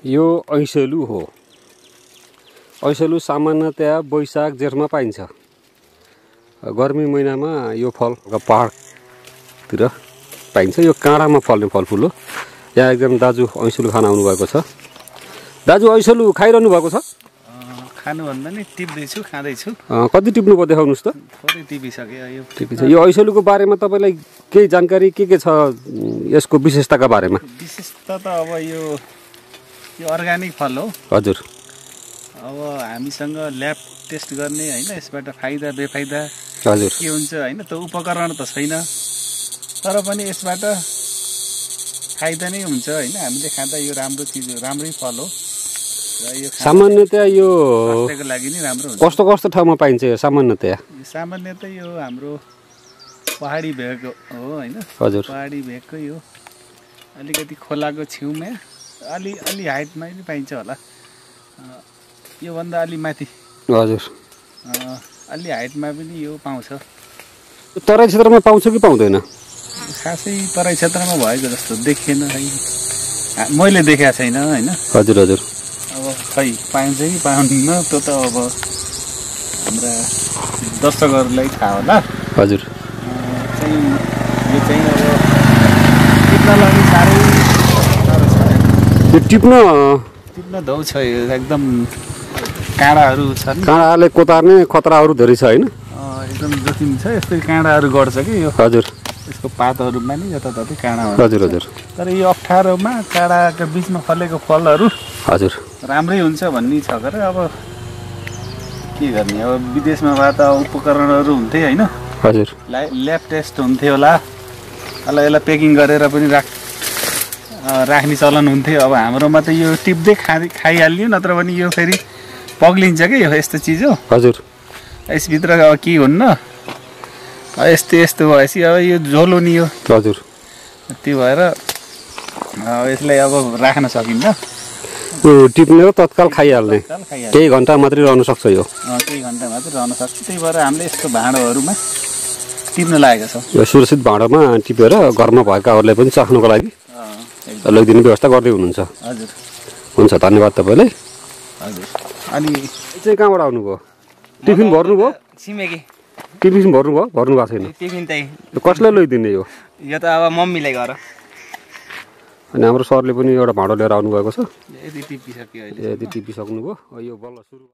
यो ऐसेलु हो। ऐसेलु सामान्यतया वैशाख जेठमा पाइन्छ। गर्मी महिनामा यो फल पहाडतिर पाइन्छ। यो काँडामा फल्ने फलफुल हो। यहाँ एकदम दाजु ऐसेलु खान आउनु भएको छ। दाजु ऐसेलु खाइरहनु भएको छ? खानु भन्दा नि टिप्दैछु, खाँदैछु। कति टिप्नु पर्यो देखाउनुस् त? थोरै टिपिसके यो। टिपिन्छ। यो ऐसेलुको बारेमा तपाईलाई केही जानकारी के छ यसको विशेषताका बारेमा? विशेषता त अब यो अर्गानिक फल हो। हजुर। अब हामीसँग ल्याब टेस्ट गर्ने हैन, यसबाट फाइदा बेफाइदा हजुर के हुन्छ हैन, त्यो उपकरण त छैन। तर पनि यसबाट फाइदा नै हुन्छ हैन। हामीले खाँदा यो राम्रो चिज हो, राम्रै फल हो। सामान्यतया यो स्वास्थ्यको लागि नि राम्रो हुन्छ। कस्तो कस्तो ठाउँमा पाइन्छ यो सामान्यतया? सामान्यतया यो हाम्रो पहाडी भेग हो हैन। हजुर। पहाडी भेगको यो अलिकति खोलाको छेउमा अलि हाइटमा पनि पाइन्छ होला। यो भन्दा अलि माथि। हजुर। अलि हाइटमा पनि यो पाउँछ। तराई क्षेत्रमा पाउँछ कि पाउँदैन? खासै तराई क्षेत्रमा भएको जस्तो देखिएन है, मैले देखेको छैन हैन। हजुर हजुर। अब खै पाइन्छ कि पाउँदैन त्यो त अब हाम्रा दर्शकहरूलाई थाहा होला। हजुर। यो चाहिँ अब टिप्न लागि साह्रै यो टिप्न धौ छ। यो एकदम काँडाहरू छन्। काँडाले कोतार्ने खतराहरू धेरै छ हैन? एकदम जोखिम छ। यस्तै काँडाहरू गर्छ कि यो। हजुर। यसको पातहरूमा नि जताततै काँडा हुन्छ। हजुर हजुर। तर यो अप्ठ्यारोमा काँडाका बिचमा फलेको फलहरू हजुर राम्रै हुन्छ भन्ने छ। तर अब के गर्ने, अब विदेशमा भए त उपकरणहरू हुन्थे हैन। हजुर। ल्याब टेस्ट हुन्थ्यो होला। यसलाई प्याकिङ गरेर पनि राख्ने चलन हुन्थ्यो। अब हाम्रोमा त यो टिप्दै खाइहाल्यो, नत्र भने यो फेरि पग्लिन्छ कि यो यस्तो चिज हो। हजुर। यसभित्र अब के हुन्न, यस्तो भएपछि अब यो झोलो नि यो। हजुर। त्यो भएर यसलाई अब राख्न सकिन्न। टिप्ने हो तत्काल खाइहाल्ने। केही घन्टा मात्रै रहन सक्छ यो। केही घन्टा मात्रै रहन सक्छ। त्यही भएर हामीले यस्तो भाँडोहरूमा टिप्न लागेका छौँ। यो सुरक्षित भाँडोमा टिपेर घरमा भएकाहरूलाई पनि चाख्नुको लागि लैदिने व्यवस्था गर्दै हुनुहुन्छ। हजुर। हुन्छ, धन्यवाद तपाईँलाई। हजुर। अनि चाहिँ कहाँबाट आउनुभयो? टिफिन भर्नुभयो? छिमेकी। टिफिन भर्नुभयो? भर्नु भएको छैन? टिफिन चाहिँ कसलाई लैदिने यो? यो त अब मम्मीलाई गर। अनि हाम्रो सरले पनि एउटा भाँडो लिएर आउनुभएको छ। यदि टिपिसक्यो अहिले। यदि टिपिसक्नुभयो, यो बल्ल सुरु